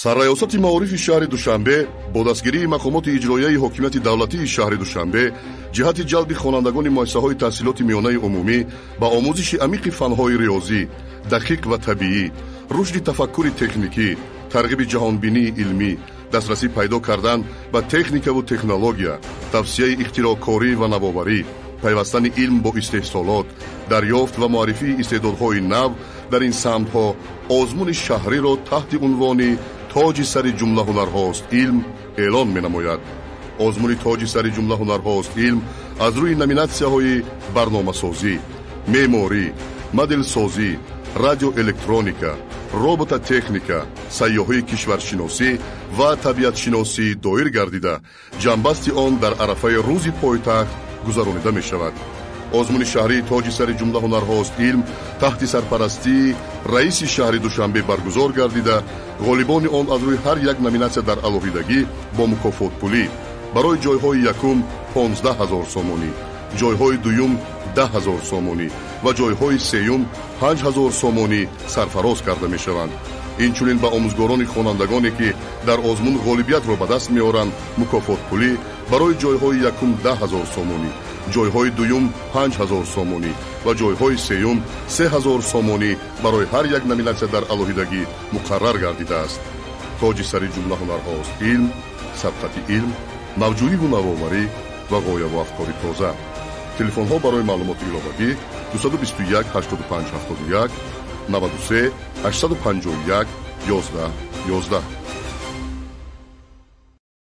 Сарраёсати маорифи шаҳри Душанбе бо дастгирии мақомоти иҷроияи ҳокимияти давлатии шаҳри Душанбе ҷиҳати ҷалби хонандагони муассисаҳои таҳсилоти миёнаи умумӣ ба омӯзиши амиқи фанҳои риёзӣ, дақиқ ва табиӣ, рушди тафаккури техникӣ, тарғиби ҷаҳонбинии илмӣ, дастрасӣ пайдо кардан ба техникаву технология, тавсияи ихтироъкорӣ ва навоварӣ, пайвастани илм бо истеҳсолот, дарёфт ва муаррифии истеъдодҳои нав дар ин самтҳо озмуни шаҳриро таҳти унвони «Тоҷи сари ҷумла ҳунарҳост илм» эълон менамояд. Озмуни «Тоҷи сари ҷумла ҳунарҳост илм» аз рӯи номинатсияҳои барномасозӣ, меъморӣ, моделсозӣ, радиоэлектроника, робототехника, сайёҳии кишваршиносӣ ва табиатшиносӣ доир гардида, ҷамъбасти он дар арафаи Рӯзи пойтахт гузаронида мешавад. Озмуни шаҳрии «Тоҷи сари ҷумла ҳунарҳост илм» таҳти сарпарастии раиси шаҳри Душанбе баргузор гардида, ғолибони он аз рӯи ҳар як номинатсия дар алоҳидагӣ бо мукофотпулӣ барои ҷойҳои якум 15 000 сомонӣ, ҷойҳои дуюм 10 000 сомонӣ ва ҷойҳои сеюм 5000 сомонӣ сарфароз карда мешаванд. Инчунин ба омӯзгорони хонандагоне, ки дар озмун ғолибиятро ба даст меоранд, мукофотпулӣ барои ҷойҳои якум 10 000 сомонӣ, ҷойҳои дуюм 5000 сомонӣ ва ҷойҳои сеюм 3000 сомонӣ барои ҳар як номинатсия дар алоҳидагӣ муқаррар гардидааст. «Тоҷи сари ҷумла ҳунарҳост илм» — сабқати илм, навҷӯиву навоварӣ ва ғояву афкори тоза. Телефонҳо барои маълумоти иловагӣ: 221 85 71, 93 851 11 11.